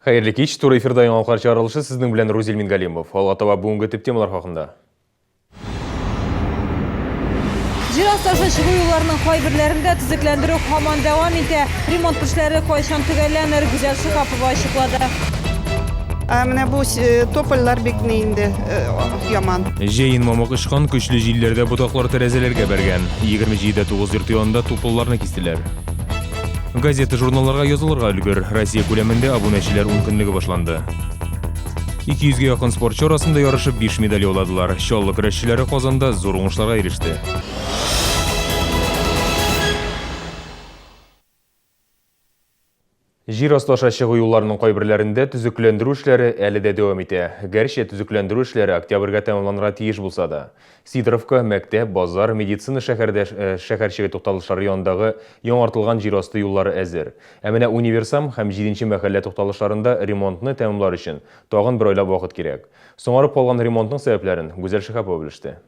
Хәерле кич, туры эфирда яңалыклар чыгарылышы сезнең белән Рузил Мингалимов. Алга таба бүгенге төп темалар хакында. Җир асты аша чыгу юлларының кайберләрендә төзекләндерү һаман дәвам итә. Ремонт эшләре кайчан төгәлләнер, Гүзәл Шиһапова ачыклады. Ә менә бу э, топольлар бик ни инде э, яман. Җәен мамык очкан, көчле җилләрдә ботаклар тәрәзәләргә бәргән. 27 дә 9 йорт янында туполларны кистеләр. Газета-журналларга язылырга өлгер. Россия күләмендә абунәчеләр ункөнлеге башланды. 200 гә якын спортчы арасында ярышып 5 медаль яуладылар. Чаллы көрәшчеләре Казанда зур уңышларга иреште. Җир асты аша чыгу юлларының кайберләрендә төзекләндерү эшләре әле дә дәвам итә. Гәрчә төзекләндерү эшләре октябрьгә тәмамланырга тиеш булса да. Сидоровка, мәктәп, базар, медицина шәһәрдә шәһәрчеге тукталышлары янындагы яңартылган җир асты юллары әзер. Ә менә Универсам һәм Җиденче мәхәллә тукталышларында ремонтны тәмамлар өчен тагын бер айлап вакыт кирәк. Соңарып калган ремонтның сәбәпләрен Гүзәл Шиһапова белеште.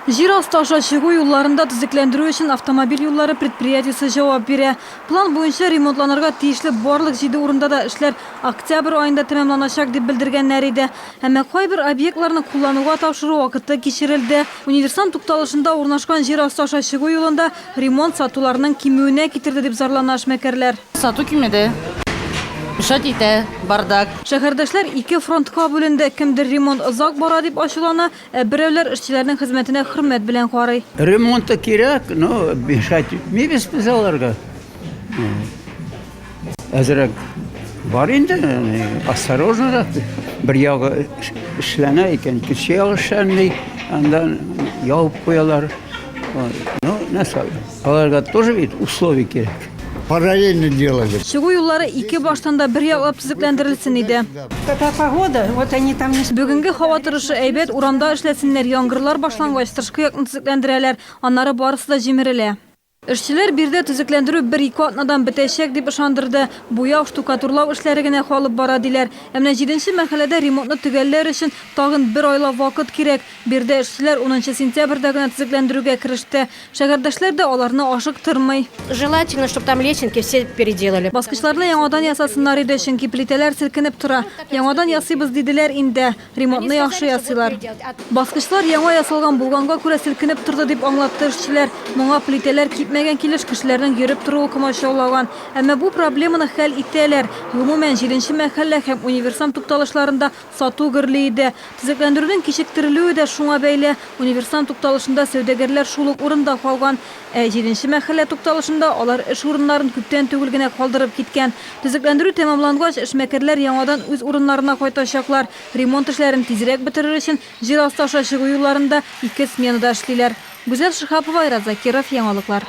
Җир асты аша чыгу юлларында төзекләндерү өчен автомобиль юллары предприятиесе җавап бирә. План буенча ремонтланырга тиешле барлык җиде урында да эшләр октябрь аенда тәмамланачак дип белдергәннәр иде. Әмма кайбер объектларны куллануга тапшыру вакыты кичерелде. Универсам тукталышында урнашкан җир асты аша чыгу юлында ремонт сатуларның кимүенә китерде, дип зарлана эшмәкәрләр. Сату кимеде. Мешать итә, бардак. Шәһәрдәшләр ике фронтка бүленде, кемдер ремонт озак бара дип ачулана, ә берәүләр эшчеләрнең хезмәтенә хөрмәт белән карый. Ремонты кирәк, но мешать итмибез без аларга. Әзрәк бар инде, осторожнорак. Бер ягы эшләнә икән, икенче ягы эшләнми, андан ябып куялар. Ну, нәрсә, аларга тоже бит условия кирәк. Параллельно делали. Чыгу юллары ике баштан да бер яклап төзекләндерелсен иде. Такая погода, вот они там не... Бүгенге һава торышы әйбәт, урамда эшләсеннәр, яңгырлар башлангач, тышкы якны төзекләндерәләр, аннары барысы да җимерелә. Эшчеләр биредә төзекләндерү бер-ике атнадан бетәчәк, дип ышандырды. Буяу, штукатурлау эшләре генә калып бара, диләр. Ә менә җиденче мәхәлләдә ремонтны төгәлләр өчен тагын бер айлап вакыт кирәк. Биредә эшчеләр унынчы сентябрьдә генә төзекләндерүгә кереште. Шәһәрдәшләр дә аларны ашыктырмый. Желательно, чтоб там лесенки все переделали. Баскычларны яңадан ясасыннар иде, чөнки плитәләр селкенеп тора. Яңадан ясыйбыз, диделәр инде. Ремонтны яхшы ясыйлар. Баскычлар яңа ясалган булганга күрә селкенеп торды, дип аңлатты эшчеләр. Моңа плитәләр кипмәгән килеш кешеләрнең йөреп торуы комачаулаган. Әмма бу проблеманы хәл итәләр. Гомумән, җиденче мәхәллә һәм Универсам тукталышларында сату гөрли иде. Төзекләндерүнең кичектерелүе дә шуңа бәйле. Универсам тукталышында сәүдәгәрләр шул ук урында калган. Ә җиденче мәхәллә тукталышында алар эш урыннарын күптән түгел генә калдырып киткән. Төзекләндерү тәмамлангач, эшмәкәрләр яңадан үз урыннарына кайтачаклар. Ремонт эшләрен тизрәк бетерер өчен җир асты аша чыгу юлларында ике сменада эшлиләр. Гүзәл Шиһапова, Айрат Закиров, Яңалыклар.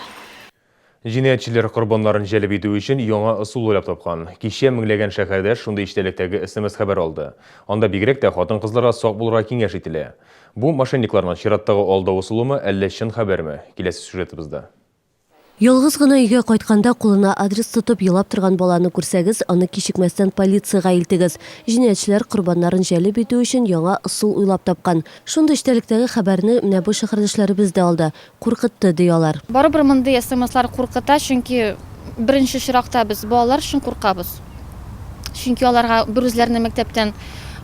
Җинаятьчеләр корбаннарын җәлеп итү өчен яңа ысул уйлап тапкан. Кичә меңләгән шәһәрдәш шундый эчтәлектәге смс-хәбәр алды. Анда бигрәк тә хатын-кызларга сак булырга киңәш ителә. Бу мошенникларның чираттагы алдау ысулымы, әллә чын хәбәрме? Киләсе сюжетыбызда. Ялгыз гына өйгә кайтканда кулына адрес тотып елап торган баланы күрсәгез, аны кичекмәстән полициягә илтегез. Җинаятьчеләр корбаннарын җәлеп итү өчен яңа ысул уйлап тапкан. Шундый эчтәлектәге хәбәрне менә бу шәһәрдәшләребез дә алды. Куркытты, ди алар. Барыбер мондый смслар куркыта, чөнки беренче очракта без балалар өчен куркабыз. Чөнки аларга берүзләренә мәктәптән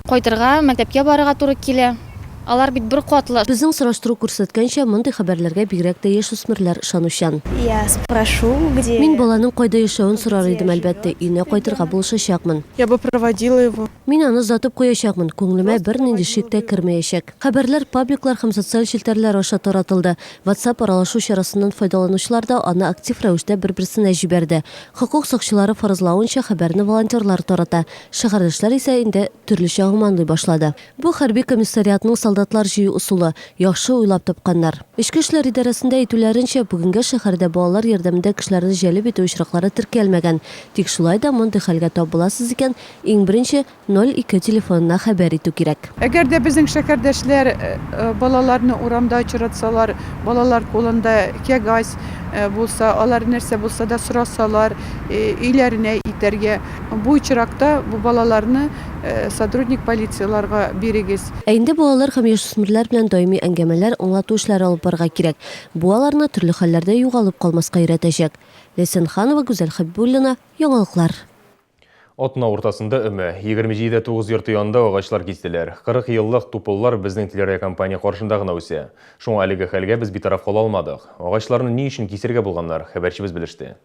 кайтырга, мәктәпкә барырга туры килә. Алар бит беркатлы. Безнең сораштыру күрсәткәнчә, мондый хәбәрләргә бигрәк тә яшүсмерләр ышанучан. Я спрошу, где. Мин баланың кайда яшәвен сорар идем, әлбәттә, өенә кайтырга булышачакмын. Я бы проводила его. Мин аны озатып куячакмын, күңелемә бернинди шик тә кермәячәк. Хәбәрләр пабликлар һәм социаль челтәрләр аша таратылды. WhatsApp аралашу чарасыннан файдаланучылар да аны актив рәвештә бер-берсенә җибәрде. Хокук сакчылары фаразлавынча, хәбәрне волонтерлар тарата. Шәһәрдәшләр исә инде төрлечә гөманлый башлады. Бу хәрби комиссариатның солдатлар җыю ысулы. Яхшы уйлап тапканнар. Эчке эшләр идарәсендә әйтүләренчә, бүгенгә шәһәрдә балалар ярдәмендә кешеләрне җәлеп итү очраклары теркәлмәгән. Тик шулай да мондый хәлгә тап буласыз икән, иң беренче 02 телефонына хәбәр итү кирәк. Әгәр дә безнең шәһәрдәшләр балаларны урамда очратсалар, балалар кулында кәгазь булса, алар нәрсә булса да сорасалар, өйләренә итәргә. Бу очракта бу балаларны сотрудник полицияләргә бирегез. Ә инде балалар һәм яшүсмерләр белән даими әңгәмәләр, аңлату эшләре алып барырга кирәк. Бу аларны төрле хәлләрдә югалып калмаска өйрәтәчәк. Ләйсән Ханова, Гүзәл Хәбибуллина, Яңалыклар. Атна уртасында өмә, 27 дә 9 йорты янында агачлар кистеләр. 40 еллык тупыллар безнең телерадиокомпания каршында гына үсә. Шуңа әлеге хәлгә без битараф кала алмадык. Агачларны ни өчен кисергә булганнар, хәбәрчебез белеште.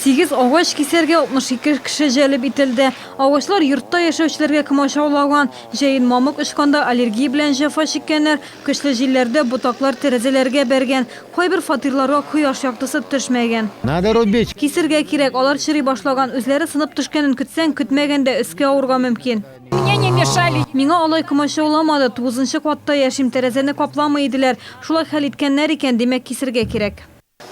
Сигез агач кисәргә 62 кеше җәлеп ителде. Агачлар йортта яшәүчеләргә комачаулаган. Җәен мамык очканда аллергия белән җәфа чиккәннәр, көчле җилләрдә ботаклар тәрәзәләргә бәргән. Кайбер фатирларга кояш яктысы төшмәгән. Надо рубить! Кисергә кирәк, алар чери башлаган, үзләре сынып төшкәнен көтсәң, көтмәгәндә өскә авырга мөмкин. Мне не мешали. Миңа алай комачауламады, тугызынчы катта яшим, тәрәзәне капламый иделәр. Шулай хәл иткәннәр икән, димәк, кисергә кирәк.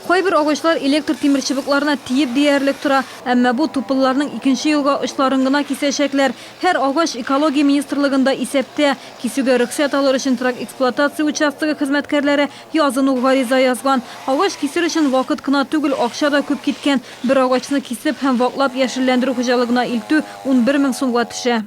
Кайбер агачлар электр тимерчыбыкларына тиеп диярлек тора, әмма бу тупылларның икенче елга очларын гына кисәчәкләр. Һәр агач Экология министрлыгында исәптә. Кисүгә рөхсәт алыр өчен торак эксплуатация участогы хезмәткәрләре язын ук гариза язган. Агач кисер өчен вакыт кына түгел, акча да күп киткән. Бер агачны кисеп һәм ваклап яшелләндерү хуҗалыгына илтү 11 мең сумга төшә.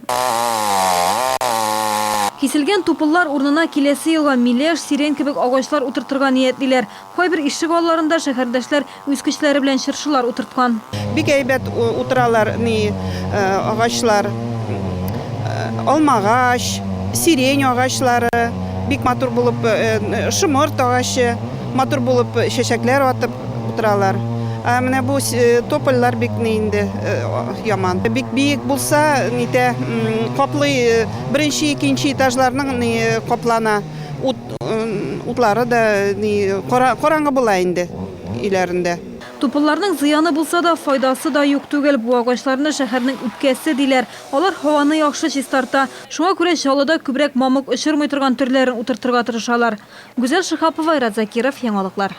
Киселгән тупыллар урынына киләсе елга миләш, сирень кебек агачлар утыртырга ниятлиләр. Кайбер ишек алларында шәһәрдәшләр үз көчләре белән чыршылар утырткан. Бик әйбәт утыралар ни агачлар. Алмагач, сирень агачлары бик матур булып, шомырт агачы матур булып чәчәкләр атып утыралар. Ә менә бу топольлар бик ни инде яман. Бик биек булса, нитә, каплый, беренче, икенче этажларның ни каплана. Ут Утлары да ни караңгы була инде өйләрендә. Тупылларның зыяны булса да, файдасы да юк түгел. Бу агачларны шәһәрнең үпкәсе диләр. Алар һаваны яхшы чистарта. Шуңа күрә Чаллыда күбрәк мамык очырмый торган төрләрен утыртырга тырышалар. Гүзәл Шиһапова, Айрат Закиров, Яңалыклар.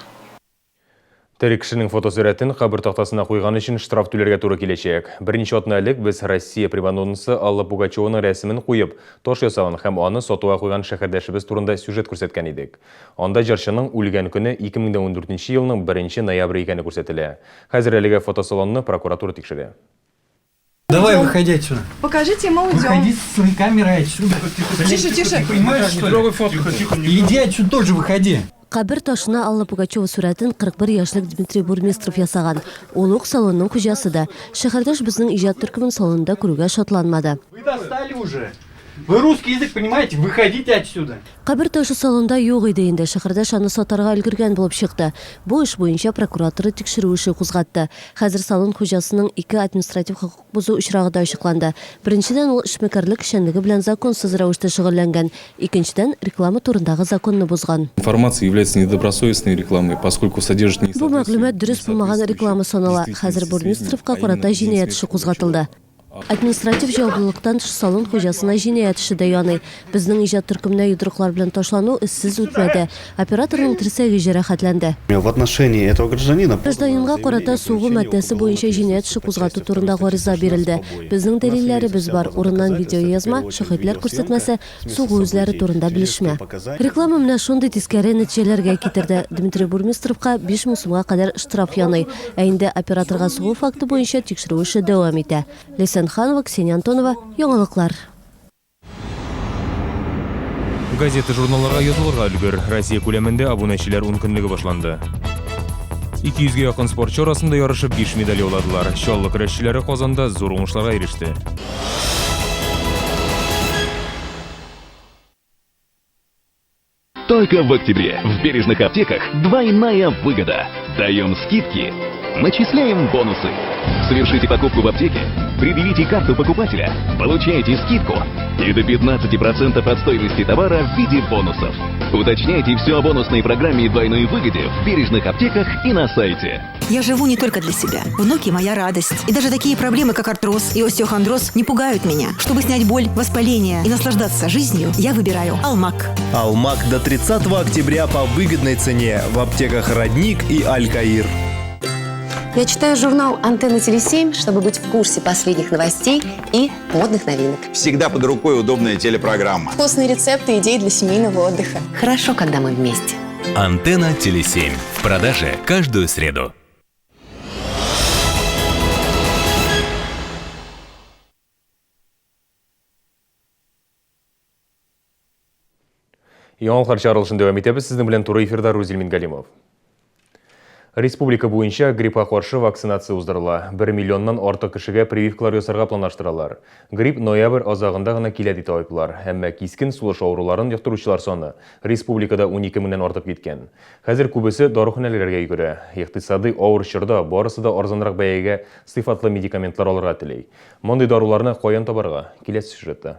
Тере кешенең фотосурәтен кабер тактасына куйган өчен штраф түләргә туры киләчәк. Берничә атна элек без Россия примадоннасы Алла Пугачеваның рәсемен куеп, таш ясаган һәм аны сатуга куйган шәһәрдәшебез турында сюжет күрсәткән идек. Анда җырчының үлгән көне 2014 елның 1 ноябре икәне күрсәтелә. Хәзер әлеге фотосалонны прокуратура тикшерә. Давай, выходи отсюда. Покажите, мы уйдем. Выходи со своей камерой отсюда. Тише, тише. Ты понимаешь, что ли? Тихо, тихо. Иди отсюда тоже, выходи. Кабер ташына Алла Пугачева сурәтен 41 яшьлек Дмитрий Бурмистров ясаган. Ул ук салонның хуҗасы да. Шәһәрдәш безнең иҗат төркемен салонында күрүгә шатланмады. Вы достали уже. Вы русский язык понимаете? Выходите отсюда. Кабер ташы салонда юк иде инде, шәһәрдәш аны сатарга өлгергән булып чыкты. Бу эш буенча прокуратура тикшерү эше кузгатты. Хәзер салон хуҗасының ике административ хокук бозу очрагы да ачыкланды. Беренчедән, ул эшмәкәрлек эшчәнлеге белән законсыз рәвештә шөгыльләнгән. Икенчедән, реклама турындагы законны бозган. Информация является недобросовестной рекламой, поскольку содержит Бу мәгълүмат дөрес булмаган реклама санала. Хәзер Бурмистровка карата җинаять эше кузгатылды. Административ җаваплылыктан тыш салон хуҗасына җинаять эше дә яный. Безнең иҗат төркеменә йодрыклар белән ташлану эзсез үтмәде. Операторның терсәге җәрәхәтләнде. В отношении этого гражданина Гражданинга карата сугу маддәсе буенча җинаять эше кузгату турында гариза бирелде. Безнең дәлилләребез бар, урыннан видеоязма, шаһитләр күрсәтмәсе, сугу эзләре турында белешмә. Реклама менә шундый тискәре нәтиҗәләргә китерде. Дмитрий Бурмистровка 5000 сумга кадәр штраф яный. Ә инде операторга сугу факты буенча тикшерү эше дәвам итә. Ләйсән Ханова, Ксения Антонова, Яңалыклар. Газета-журналларга язылырга өлгер. Россия күләмендә абунәчеләр ункөнлеге башланды. 200 гә якын спортчы арасында ярышып 5 медаль яуладылар. Чаллы көрәшчеләре Казанда зур уңышларга иреште. Только в октябре в бережных аптеках двойная выгода. Даем скидки, начисляем бонусы. Совершите покупку в аптеке, предъявите карту покупателя, получайте скидку и до 15% от стоимости товара в виде бонусов. Уточняйте все о бонусной программе и двойной выгоде в бережных аптеках и на сайте. Я живу не только для себя. Внуки – моя радость. И даже такие проблемы, как артроз и остеохондроз, не пугают меня. Чтобы снять боль, воспаление и наслаждаться жизнью, я выбираю Алмак. Алмак до 30 октября по выгодной цене в аптеках «Родник» и «Алькаир». Я читаю журнал «Антенна Теле7», чтобы быть в курсе последних новостей и модных новинок. Всегда под рукой удобная телепрограмма. Вкусные рецепты, идеи для семейного отдыха. Хорошо, когда мы вместе. «Антенна Теле7» в продаже каждую среду. Яңалыклар чыгарылышын дәвам итәбез. Сезнең белән туры эфирда Рузил Мингалимов. Республика буенча гриппка каршы вакцинация уздырыла. Бер миллионнан артык кешегә прививкалар ясарга планлаштыралар. Грипп ноябрь азагында гына килә ди табиблар. Әмма кискен сулыш авыруларын йоктыручылар саны республикада 12 меңнән артып киткән. Хәзер күбесе даруханәләргә йөгерә. Икътисадый авыр чорда барысы да арзанрак бәягә сыйфатлы медикаментлар алырга тели. Мондый даруларны каян табарга? Киләсе сюжетта.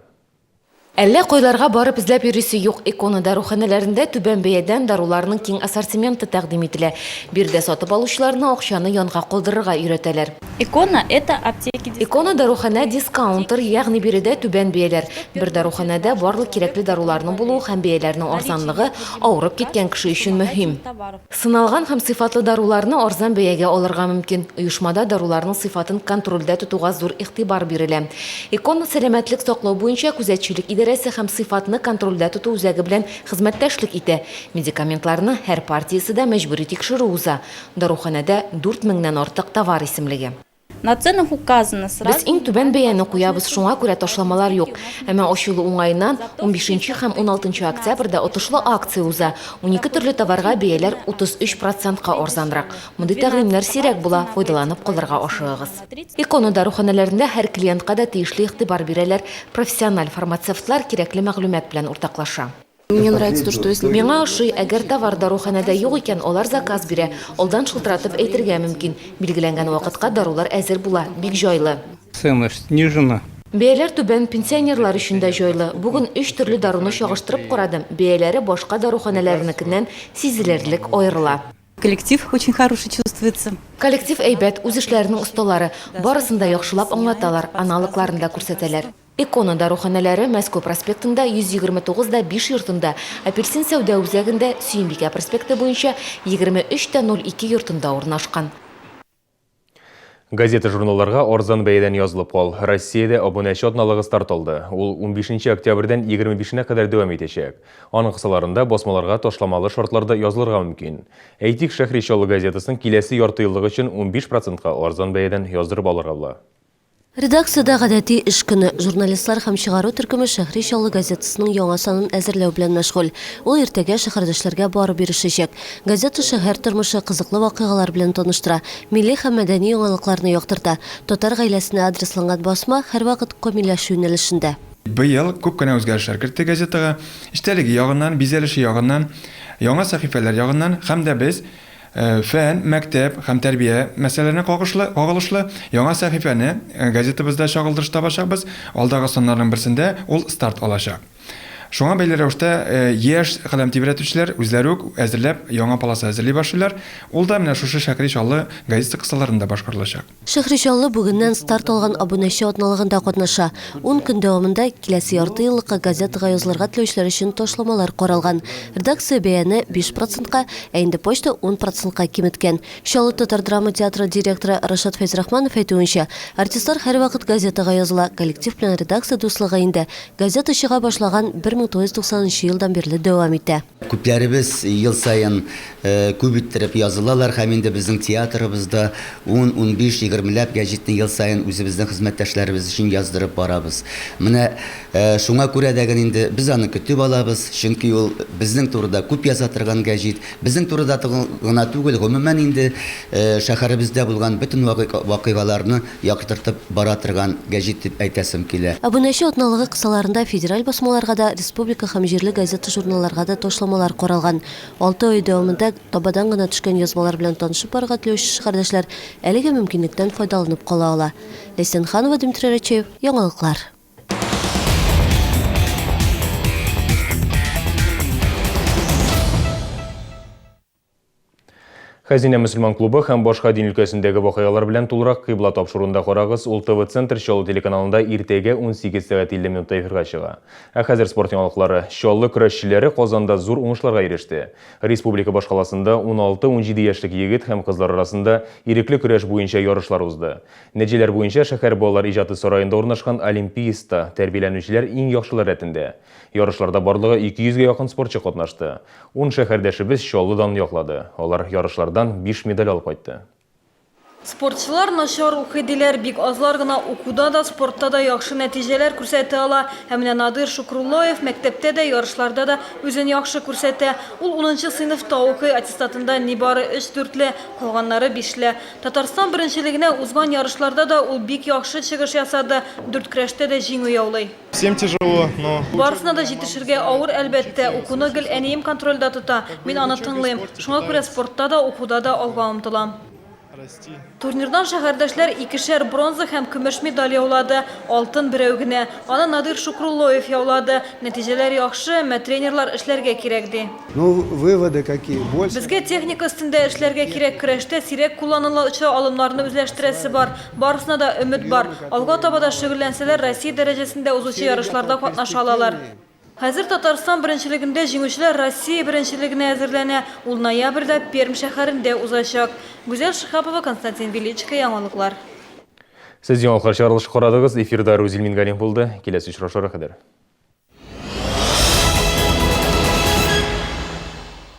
Әллә кайларга барып эзләп йөрисе юк, Экона даруханәләрендә түбән бәядән даруларның киң ассортименты тәкъдим ителә. Биредә сатып алучыларны акчаны янга калдырырга өйрәтәләр. Экона, это аптеки дискаунтер. Экона даруханә дискаунтер, ягъни биредә түбән бәяләр. Бер даруханәдә барлык кирәкле даруларның булуы һәм бәяләрнең арзанлыгы авырып киткән кеше өчен мөһим. Сыналган һәм сыйфатлы даруларны арзан бәягә алырга мөмкин. Оешмада даруларның сыйфатын контрольдә тотуга зур игътибар бирелә. Экона сәламәтлек саклау буенча күзәтчелек идарәсе һәм сыйфатны контрольдә тоту үзәге белән хезмәттәшлек итә. Медикаментларны һәр партиясе дә мәҗбүри тикшерү уза. Даруханәдә 4 меңнән артык товар исемлеге. На ценах указано сразу. Без иң түбән бәяне куябыз, шуңа күрә ташламалар юк. Әмма ачылу уңаеннан, унбишенче һәм уналтынчы октябрьдә отышлы акция уза. 12 төрле товарга бәяләр 33 процентка арзанрак. Мондый тәкъдимнәр сирәк була, файдаланып калырга ашыгыгыз. Эконо даруханәләрендә һәр клиентка да тиешле игътибар бирәләр, профессиональ фармацевтлар кирәкле мәгълүмат белән уртаклаша. Мне нравится то, что если Миңа ошый, әгәр товар даруханәдә юк икән, алар заказ бирә. Алдан шылтыратып әйтергә мөмкин. Билгеләнгән вакытка дарулар әзер була, бик җайлы. Цена снижена. Бәяләр түбән, пенсионерлар өчен дә җайлы. Бүген өч төрле даруны чагыштырып карадым, бәяләре башка даруханәләрнекеннән сизелерлек аерыла. Коллектив очень хороший чувствуется. Коллектив әйбәт, үз эшләренең осталары. Барысын да яхшылап аңлаталар, аналогларын да күрсәтәләр. Экона даруханәләре Мәскәү проспектында 129 да 5 йортында, Апельсин сәүдә үзәгендә, Сөембикә проспекты буенча 23 тә 02 йортында урнашкан. Газета-журналларга арзан бәядән язылып кал. Россиядә абунәче атналыгы старт алды. Ул унбишенче октябрьдән 25-нә кадәр дәвам итәчәк. Аның кысаларында басмаларга ташламалы шартларда язылырга мөмкин. Әйтик, Шәһри Чаллы газетасын киләсе яртыеллык өчен 15 процентка арзан бәядән яздырып алырга була. Редакциядә гадәти эш көне. Журналистлар һәм чыгару төркеме Шәһри Чаллы газетасының яңа санын әзерләү белән мәшгуль. Ул иртәгә шәһәрдәшләргә барып ирешәчәк. Газета шәһәр тормышы, кызыклы вакыйгалар белән таныштыра, милли һәм мәдәни яңалыкларны яктырта. Татар гаиләсенә адресланган басма һәрвакыт камилләшү юнәлешендә. Быел күп кенә үзгәрешләр кертте газетага. Эчтәлеге ягыннан, бизәлеше ягыннан, яңа сәхифәләр ягыннан һәм дә без Фән, мәктәп һәм тәрбия мәсьәләләренә кагышлы, кагылышлы яңа сәхифәне газетабызда чагылдырыш табачакбыз. Алдагы саннарның берсендә ул старт алачак. Шуңа бәйле рәвештә яшь каләм тибрәтүчеләр үзләре үк әзерләп яңа полоса әзерли башлыйлар. Ул да менә шушы Шәһри Чаллы газетасы кысаларында башкарылачак. Шәһри Чаллы бүгеннән старт алган абунәче атналыгында катнаша. Ун көн дәвамында киләсе ярты еллыкка газетага язылырга теләүчеләр өчен ташламалар каралган. Редакция бәяне 5 процентка, ә инде почта 10 процентка киметкән. Чаллы татар драма театры директоры Рашат Фәйзрахманов әйтүенчә, артистлар һәрвакыт газетага языла, коллектив белән редакция дуслыгы инде газета чыга башлаган 1990 нчы елдан бирле дәвам итә. Күпләребез ел саен күп иттереп язылалар һәм инде безнең театрыбызда ун, 15, егермеләп гәҗитне ел саен үзебезнең хезмәттәшләребез өчен яздырып барабыз. Менә шуңа күрә дә генә инде без аны көтеп алабыз, чөнки ул безнең турыда күп яза торган гәҗит. Безнең турыда гына түгел, гомумән инде шәһәребездә булган бөтен вакыйгаларны яктыртып бара торган гәҗит дип әйтәсем килә. Абунәче атналыгы кысаларында федераль басмаларга да, республика һәм җирле газета-журналларга да ташламалар каралган. Алты ай дәвамында табадан гына төшкән язмалар белән танышып барырга теләүче шәһәрдәшләр әлеге мөмкинлектән файдаланып кала ала. Ләйсән Ханова, Дмитрий Рачеев, Яңалыклар. Хәзинә мөселман клубы һәм башка дин өлкәсендәге вакыйгалар белән тулырак Кыйбла тапшыруында карагыз. Ул ТВ Центр Чаллы телеканалында иртәгә 18 сәгать 50 минутта эфирга чыга. Ә хәзер спорт яңалыклары. Чаллы көрәшчеләре Казанда зур уңышларга иреште. Республика башкаласында 16-17 яшьлек егет һәм кызлар арасында ирекле көрәш буенча ярышлар узды. Нәтиҗәләр буенча шәһәр балалар иҗаты сараенда урнашкан Олимпиец та тәрбияләнүчеләр иң яхшылар рәтендә. Ярышларда барлыгы 200 гә якын спортчы катнашты. Ун шәһәрдәшебез Чаллы данын яклады. Алар ярышлардан биш медаль алып кайтты. Спортчылар начар укый диләр, бик азлар гына укуда да, спортта да яхшы нәтиҗәләр күрсәтә ала. Ә менә Надыйр Шукруллоев мәктәптә дә, ярышларда да үзен яхшы күрсәтә. Ул унынчы сыйныфта укый, аттестатында нибары өч дүртле, калганнары бишле. Татарстан беренчелегенә узган ярышларда да ул бик яхшы чыгыш ясады, дүрт көрәштә дә җиңү яулый. Всем тяжело, но... Барысына да җитешергә авыр, әлбәттә. Укуны гел әнием контрольдә тота, мин аны тыңлыйм. Шуңа күрә спортта да, укуда да алга омтылам. Турнирдан шәһәрдәшләр икешәр бронза һәм көмеш медаль яулады. Алтын берәү генә. Аны Надир Шукруллоев яулады. Нәтиҗәләр яхшы, әмма тренерлар эшләргә кирәк, ди. Ну, выводы какие? Больше. Безгә техника өстендә эшләргә кирәк, көрәштә сирәк кулланылучы алымнарны үзләштерәсе бар. Барысына да өмет бар. Алга таба да шөгыльләнсәләр, Россия дәрәҗәсендә узучы ярышларда катнаша алалар. Хәзер Татарстан беренчелегендә җиңүчеләр Россия беренчелегенә әзерләнә, ул ноябрьдә Пермь шәһәрендә узачак. Гүзәл Шиһапова, Константин Величко, Яңалыклар. Сез яңалыклар чыгарылышы карадыгыз. Эфирда Рузил Мингалим булды. Киләсе очрашуларга кадәр.